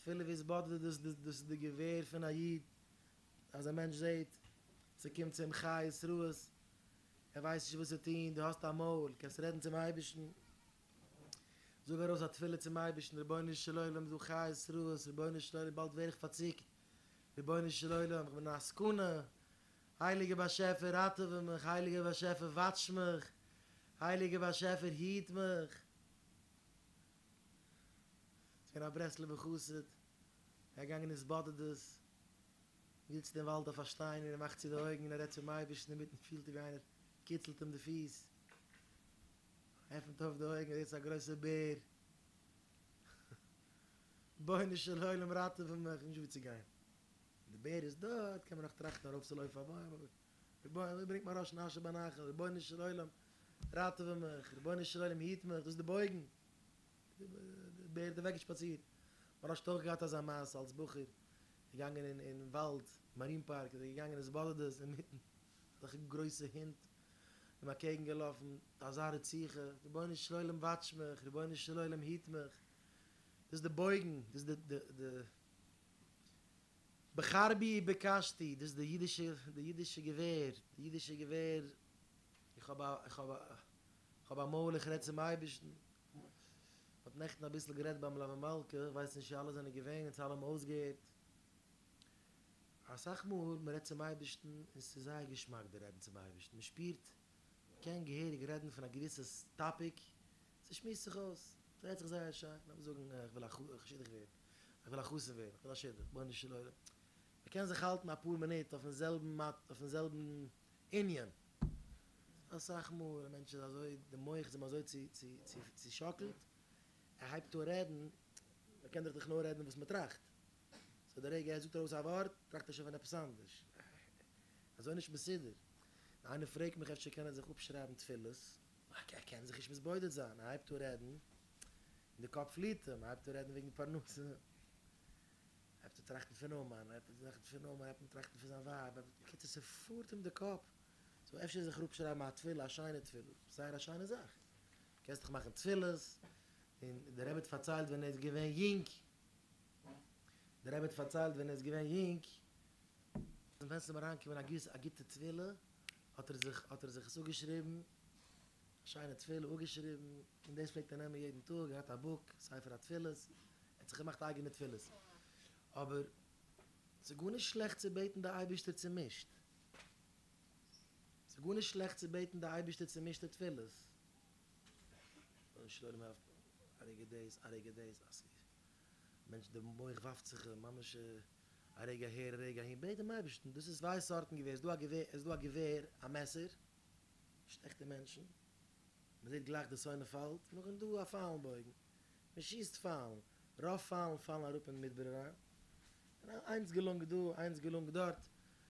תפילה והתבודדות דאס איז די געווער פון א איד, אז א מענטש זעט ס'קומט צו אים חיות רעות, ער ווייסט נישט וואס צו טון, דו האסט א מויל, קענסט רעדן צום אייבערשטן, זאג ארויס א תפילה צום אייבערשטן, רבונו של עולם ס'דא חיות רעות, רבונו של עולם באלד ווער איך פארציקט, רבונו של עולם איך בין אין א סכנה, הייליגער באשעפער ראטעווע מיך, הייליגער באשעפער וואטש מיך, הייליגער באשעפער היט מיך. ס'איז געווען א ברסלב'ער חסיד, ער איז געגאנגען התבודדות, זיצט אין וואלד אויף א שטיין און ער מאכט צו די אויגן און ער רעדט צום אייבערשטן, אינמיטן פילט ער ווי איינער קיצלט אים די פיס, עפנט אויף די אויגן ער זעט ס'איז א גרויסער בער, רבונו של עולם ראטעווע מיך, נישט וואו צו גיין, די בער איז דארט קען מען נאך טראכטן ארויפצולויפן א בוים, אבער רבונו, אזוי ברענגט מוהרא"ש אין אשר בנחל, רבונו של עולם ראטעווע מיך, רבונו של עולם היט מיך, דאס איז די בויגן, די בער האט אוועקגעשפאצירט. מוהרא"ש האט אויך געהאט אזא מעשה אלס בחור, געגאנגען אין וואלד, מארין פארק, איז ער געגאנגען התבודדות אינמיטן, אזעלכע גרויסע הינט אים אקעגן געלאפן, אזא רציחה, רבונו של עולם וואטש מיך, רבונו של עולם היט מיך, דאס איז די בויגן, דאס איז די די בחרבי ובקשתי, דאס איז די אידישע די אידישע געווער, די אידישע געווער, איך האב א איך האב א איך האב א מויל איך רעד צום אייבערשטן, מ'האט נעכטן אביסל גערעדט ביי מלוה מלכה, איך ווייס נישט צו אלע זענען געווען און צו אלע האבן אויסגעהערט, אסאך מאל מ'רעדט צום אייבערשטן און ס'איז זייער געשמאק די רעדן צום אייבערשטן, מ'שפירט מ'קען געהעריג רעדן פון א געוויסע טאפיק, ס'שמועסט זיך אויס, ס'רעדט זיך זייער שיין, לאמיר זאגן איך וויל א שידוך ווערן, איך וויל א חתן ווערן, איך וויל א שידוך, רבונו של עולם, מ'קען זיך האלטן אפאר מינוט אויפן זעלבן אויפן זעלבן ענין. אסאך מאל א מענטש איז אזוי, די מח איז אים אזוי צושאקלט, ער הייבט אן רעדן, מען קען דאך דאך נאר רעדן וואס מען טראכט, סאו די רגע ער זאגט ארויס א ווארט, טראכט ער שוין פון עפעס אנדערש, אזוי נישט מסודר. איינער פרעגט מיך אפשר קען ער זיך אפשרייבן תפילות, ער קען זיך נישט מתבודד זיין, ער הייבט אן רעדן, און די קאפ פליעט אים, ער הייבט אן רעדן וועגן פרנסה, הייבט אן טראכטן פון אומאן, הייבט אן טראכטן פון אומאן, הייבט אן טראכטן פון זיין ווייב, בקיצור ס'פארט אים די קאפ, סאו אפשר זיך אראפשרייבן א תפילה, א שיינע תפילה, זייער א שיינע זאך, קענסט דיך מאכן תפילות, און דער רבי האט פארציילט ווען ער איז געווען יונג, דער רבי האט פארציילט ווען ער איז געווען יונג, ווען ס'איז אים אריינגעקומען א גוטע תפילה, האט ער זיך האט ער זיך עס אפגעשריבן, א שיינע תפילה אפגעשריבן, און דאס פלעגט ער נעמען יעדן טאג, ער האט א בוק, ספר התפילות, ער האט זיך געמאכט אייגענע תפילות, אבער ס'איז גארנישט שלעכט צו בעטן די אייבערשטער צומישט, ס'איז גארנישט שלעכט צו בעטן די אייבערשטער צומישטע תפילות, רבונו של עולם העלף א רגע דאס א רגע דאס, א מענטש די מח ווארפט זיך ממש א רגע אהער א רגע אהין, בעט דעם אייבערשטן, דאס איז צוויי סארטן געווער, ס'איז דא א געווער א מעסער, שטעכט אין מענטשן, מען זעט גלייך די שונא פאלט, נאכדעם איז דא א פיילן בויגן, מען שיסט פיילן, רוב פיילן פאלן אראפ אין מדבר אריין, און איינס געלונגט דא, איינס געלונגט דארט.